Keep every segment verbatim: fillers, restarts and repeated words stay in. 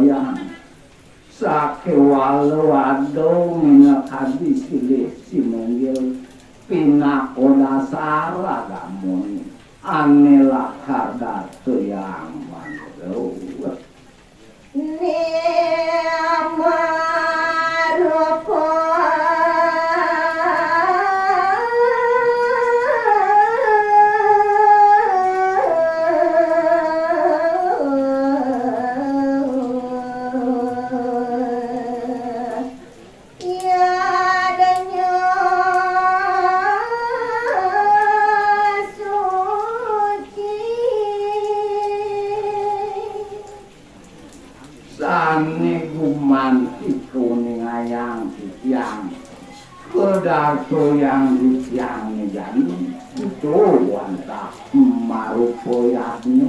Yang sakéwala wada minakadi silih sinunggil pinaka dasar agamane ané lakar datuyang manira. Sané gumanti kuningayang titiang kadartoyang titiang jani, ento wantah marupa yadnya.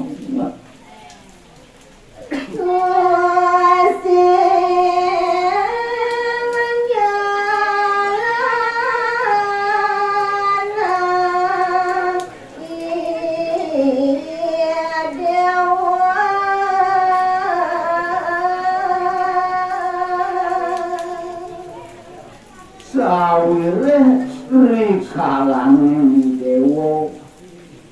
Sawiréh rikalané Déwa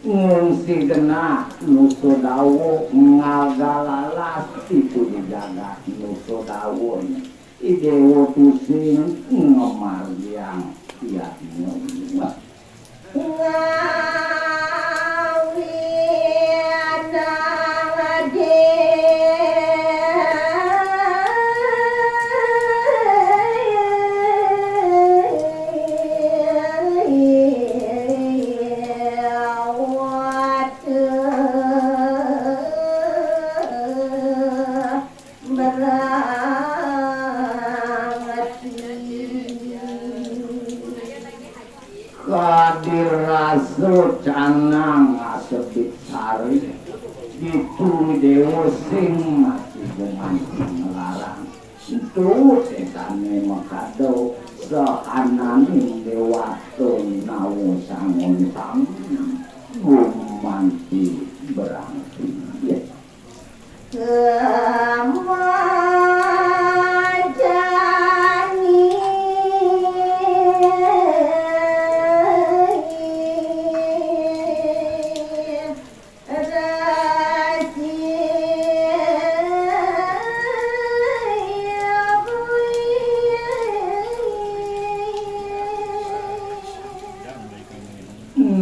ngungsi genah Nusadawa ngalga lalas ditu di jagat Nusadawa, I Déwa tusing ngamargiang yadnya. Kadi rasa canang asebit sari, ditu Déwa sing mati gumanti nglarang. Ento sétané makada sahananing déwata nawa sangon sami gumanti berangti.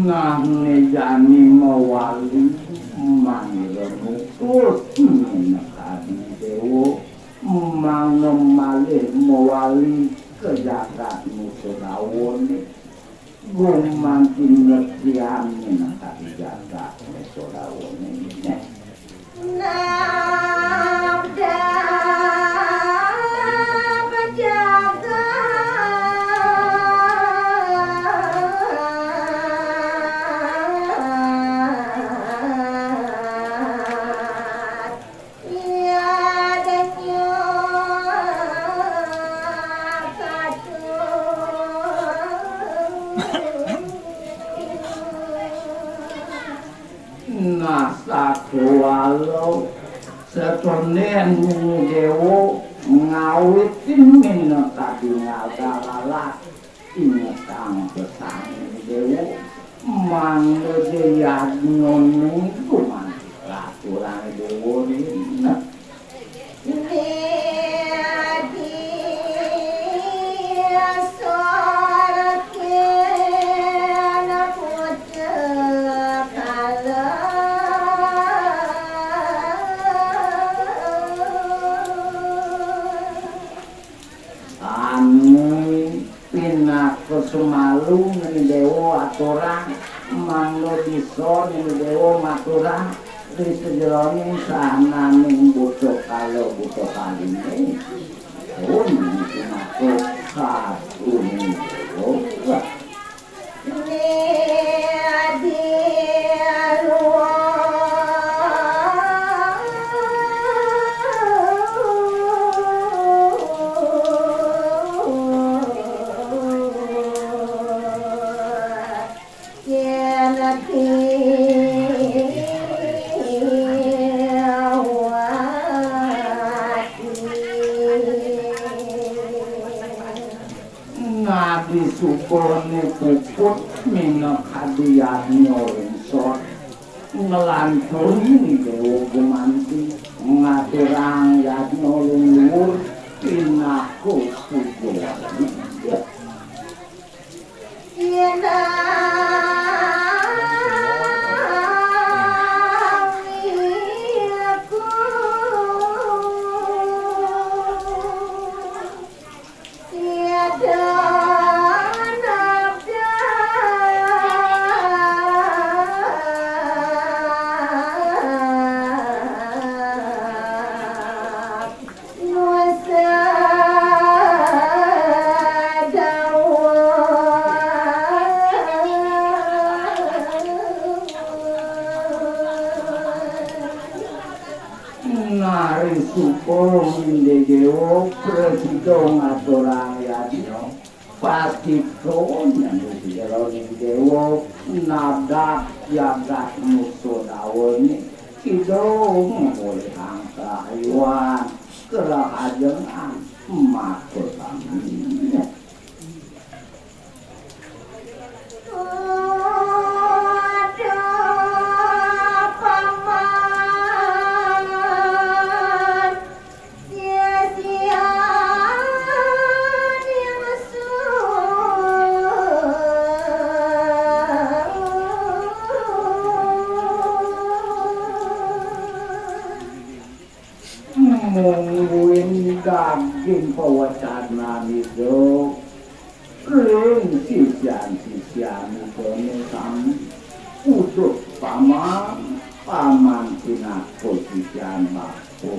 Nah, né jani mawali manira nutus minakadi Déwa, mangda malih mawali ka jagat Nusadawané, gumanti ngresian minakadi jagat Nusadawané. Nah, sakéwala satondén Déwa ngawitin minakadi ngalga lalas, ingetang pesan Déwa, mangda yadnyané gumanti katurang Déwa. Sané pinaka semalu ngendéwa aturang, mangda bisa ngendéwa maturang ri sajeroning sahananing buta kala buta kaliné. Pun pinaka katuning déwa. Subané puput minakadi yadnya ringsot, nglanturin Déwa gumanti, ngaturang yadnya luhur, pinaka puja wali. Nari suka mindé Déwa, prasida ngaturang yadnya, pastika nyambut jeroning Déwa, nadap jagat musuh dawané, kidung ngulihang karahayuan, karahajengan, maka sami. Mungguing daging pawecanan Ida ring sisian-sisian Idané sami. Uduk paman, paman pinaka sisian bapa.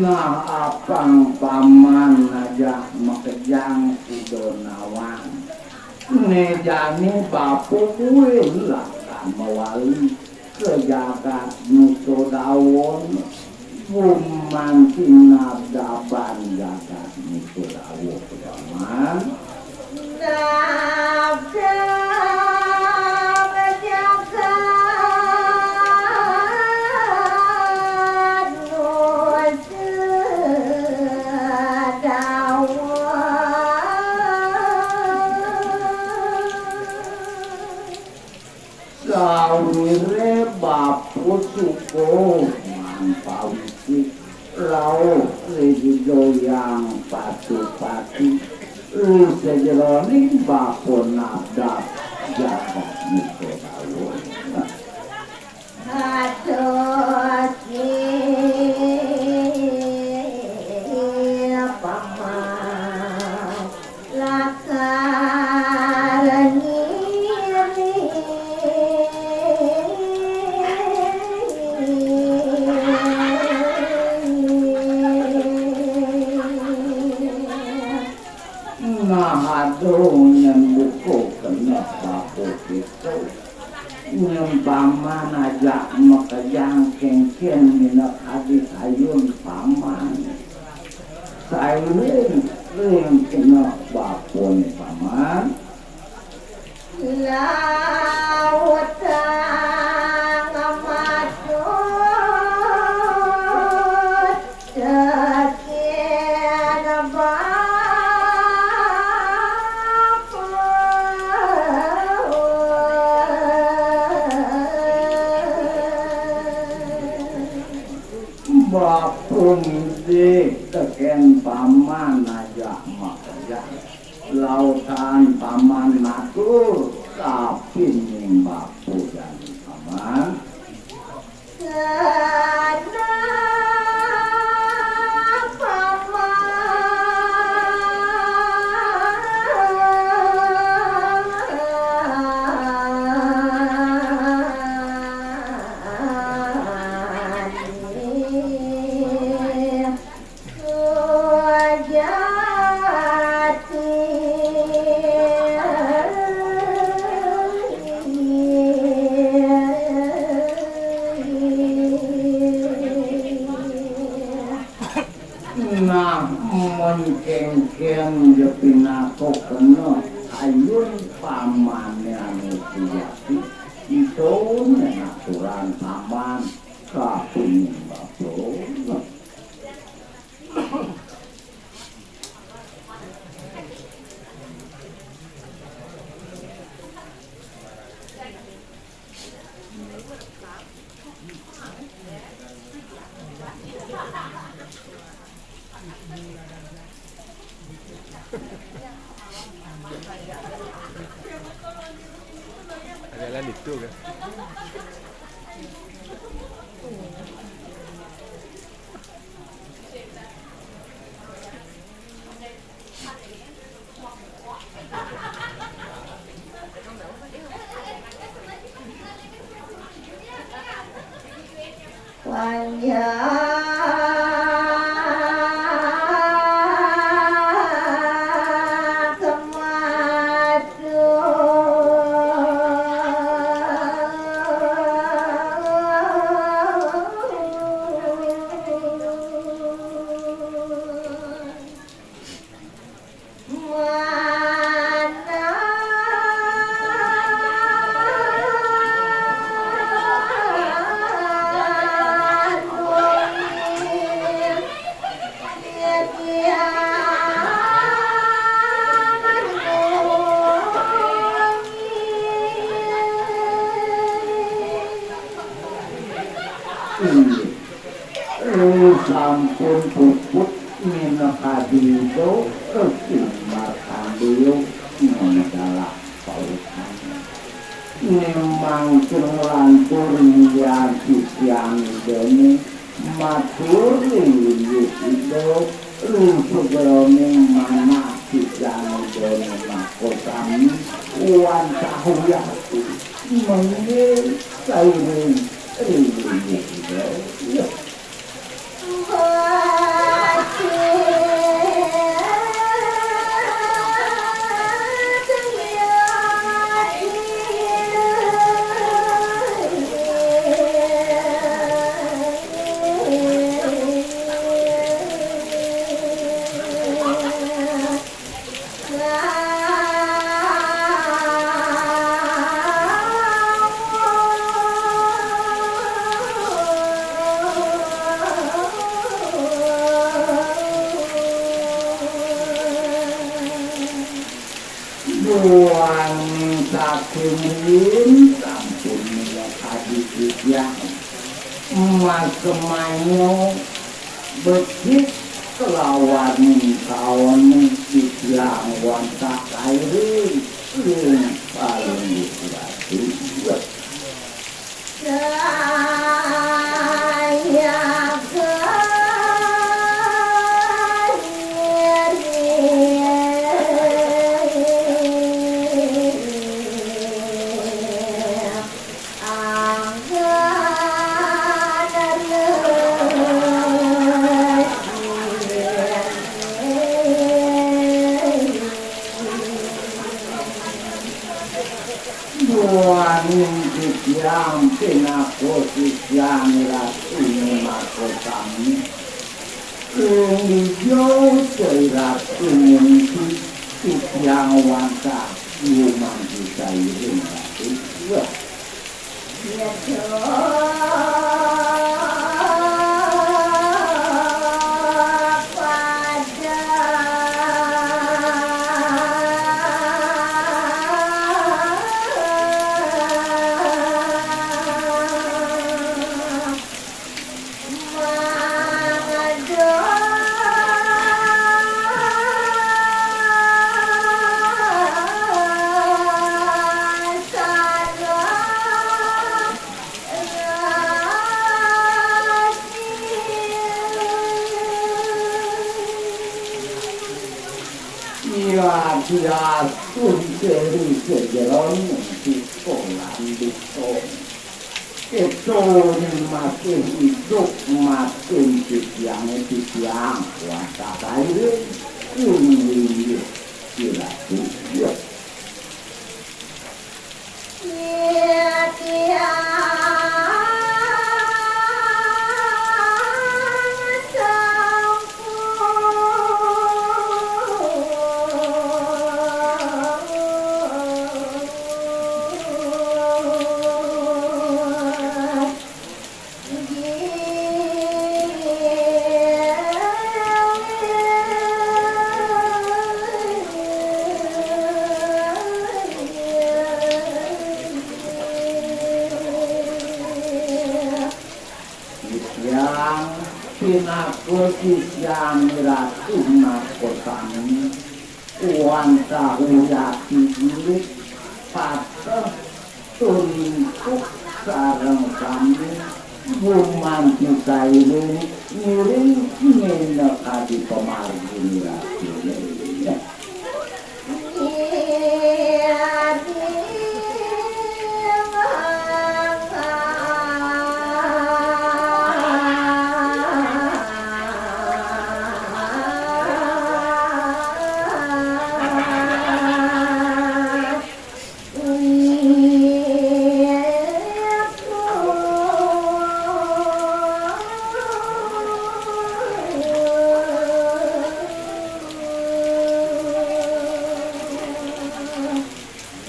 Nah, apang paman ajak makejang sida nawang. Né jani bapa buin lakar mawali ka jagat Nusa Dawa, gumanti nadaban jagat Nusa Dawa, paman. Sawiré bapa suka maan pawisi rauh ring Ida Hyang Pasupati, ring sajeroning bapa nadap jagat Nusa Dawa. Nah, aduh, nyén buka keneh bapa kéto. Nyén paman ajak makejang kénkén minakadi kayun paman. Sairing ring keneh bapané paman. Bapa ngidik tekén paman ajak makejang. Lautan paman matur kapining bapa jani paman. Kok kena kayun pamané anu sujati, itu nyen aturan paman kaping batul. Ada lanjut tuh kan. Inggih. Lu sampun puput minakadi Ida, Resi Markandeya, mangdalah pausan. Memang sing lantur ngiang titiang Idane, matur linggih Ida, ring sugraning manah titiang Idane makasami wantah wiakti. Mangke kairing ring linggih Ida. Duaning saking riin sampun minakadi titiang. Mas Kemanya becik kelawan kaoning titiang wantah kairing ring palungguh ratu. Duaning titiang pinaka sisian Ratu Makasami. Ring dija Ratu Ningsih titiang wantah gumanti kairing Ratu. Wah. Yadiastun seri sejeroning sikolan dusun. Keto masih idup makin titiang titiang kuasa kairing. Inggih, Ratu. Pinaka sisyan Ratu Makasami, wantah uyati gilik pateh tur ringkuk sareng sami gumanti sairing ngiring minakadi pamargin Ratuné.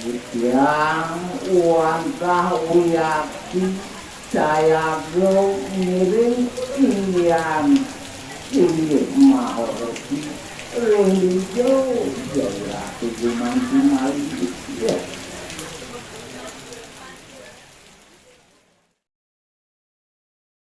Titiang wantah uyati sayaga ngiring Hyang Inggih Maha Resi ring dija, Jaya Ratu gumanti malih.